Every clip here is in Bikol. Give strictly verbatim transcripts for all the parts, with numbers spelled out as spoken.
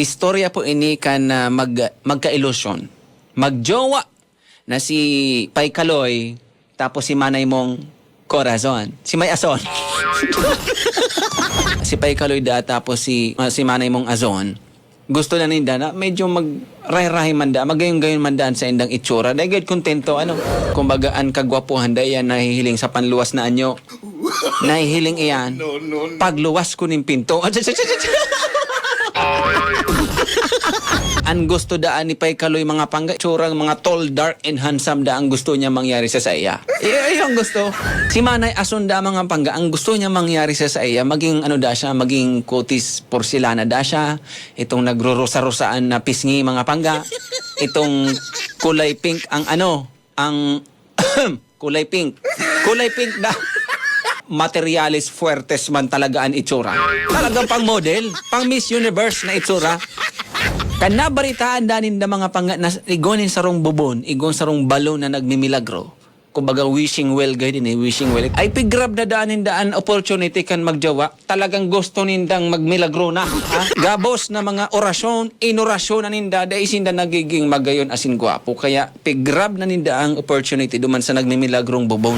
Istorya po ini kan, ah, mag-, magka-ilusyon. Magjowa na si Pay Kaloy, tapos si Manay mong Corazon. Si May Ason. Si Pay Kaloy da, tapos si, ah, si Manay mong Azon. Gusto na ninda na medyo mag-rahay-rahay man da, magayon-gayon man daan sa indang itsura. Dahil kontento, ano? Kumbaga, ang kagwapuhan da yan nahihiling sa panluwas na anyo. Nahihiling iyan. No, no, no. Pagluwas ko ning pinto. Ang gusto daan ni Pay Kaloy, mga pangga, tsurang mga tall, dark, and handsome da ang gusto niya mangyari sa saiya. I-, iyo ang gusto. Si Manay Ason da, mga pangga, ang gusto niya mangyari sa saiya, maging ano da siya, maging kutis porselana da siya, itong nagrurusa-rusaan na pisngi, mga pangga, itong kulay pink ang ano, ang kulay pink. Kulay pink na materyales fuertes man talaga an itsura. Talagang pang model, pang Miss Universe na itsura. Kan nabaritaan da ninda, mga pangga, na igwa nin sarong bubon, igwa nin sarong balon na nagmimilagro. Kumbaga, wishing well, gay din eh, wishing well. Ay, pigrab na daan ninda an opportunity kan magjowa. Talagang gusto nindang magmilagro na, ha? Gabos na mga orasyon, inorasyon na ninda, dai sinda nagiging magayon asin gwapo. Kaya pigrab na ninda ang opportunity duman sa nagmimilagrong bubon.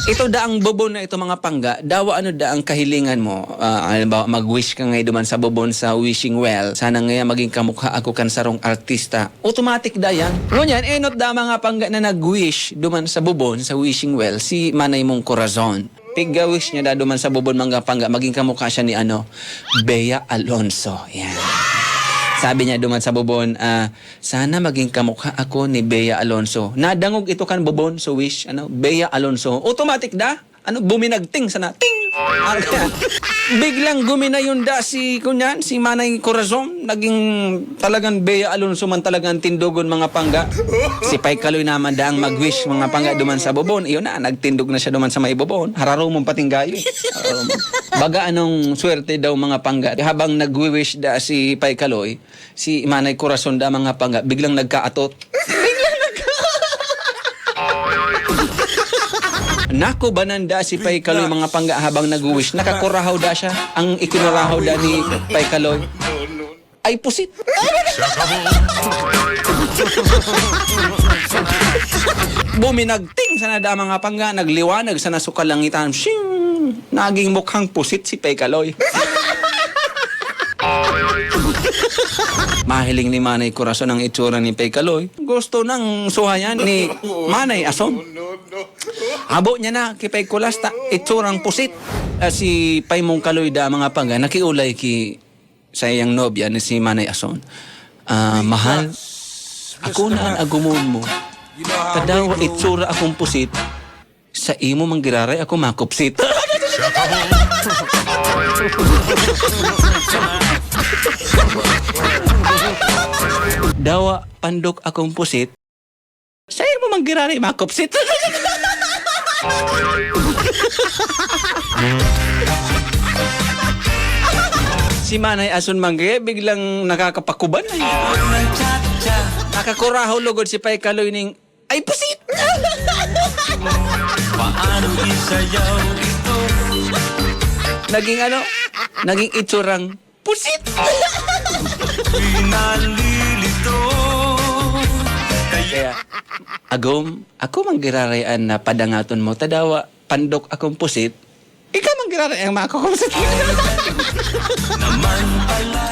Ito daang bubon na ito, mga pangga, dawa ano da ang kahilingan mo. Ah, halimbawa, mag-wish ka ngayon duman sa bubon sa wishing well. Sana ngayon maging kamukha ako kan sarong artista. Automatic da yan. Ngunyan, enot da mga pangga na nag-wish duman sa bubon, sa wishing well, si Manay mong Corazon. Pigga-wish niya da duman sa bubon, mga pangga, maging kamukha siya ni ano, Bea Alonso. Yan. Sabi niya duman sa bubon, ah, "Sana maging kamukha ako ni Bea Alonso." Nadangog ito kan bubon, so wish, ano, Bea Alonso. Automatic da. Ano, buminagting sana. Ting! Ah, biglang guminayon da si, kunyan, si Manay Corazon. Naging talagang Bea Alonso man talaga ang tindogon, mga pangga. Si Pay Kaloy naman daang mag-wish, mga pangga, duman sa bubon. Iyon na, nagtindog na siya duman sa may bubon. Hararo mong patinggayo. Hararo mo. Baga anong swerte daw, mga pangga. Habang nagwi-wish da si Pay Kaloy, si Manay Corazon da, mga pangga, biglang nagkaatot. Biglang nagka- Nakubanan da si Pay Kaloy, mga pangga, habang nagwi-wish. Nakakurahaw da siya. Ang ikinurahaw da ni Pay Kaloy ay pusit. Buminagting sana da, mga pangga, nagliwanag sana sa kalangitan. Shing! Naging mukhang pusit si Pay Kaloy. Mahiling ni Manay Corazon ang itsura ni Pay Kaloy. Gusto nang suhayan ni Manay Ason. Habo niya na, kipay kulas ta, itsurang pusit. Ah, si Pay mong Kaloy da, mga pangga, nakiulay ki sa iyang nobya ni si Manay Ason. "Ah, mahal, ako na an agumon mo. Kadawa itsura akong pusit, sa imo man giraray ako makupsit." "Dawa pandok akong pusit, sa imo man giraray makupsit." Si Manay Ason man gaya, biglang nakakapakuban ay. Nakakurahaw lugod si Pay Kaloy ning, "Ay, pusit!" Paano isayaw ito? Naging ano? Naging itsurang pusit! Pinalilito. Kaya, "Agom, ako man giraray an padangaton mo, tadawa, pandok akong pusit, ikaw man giraray ang makukumsit." Naman pala.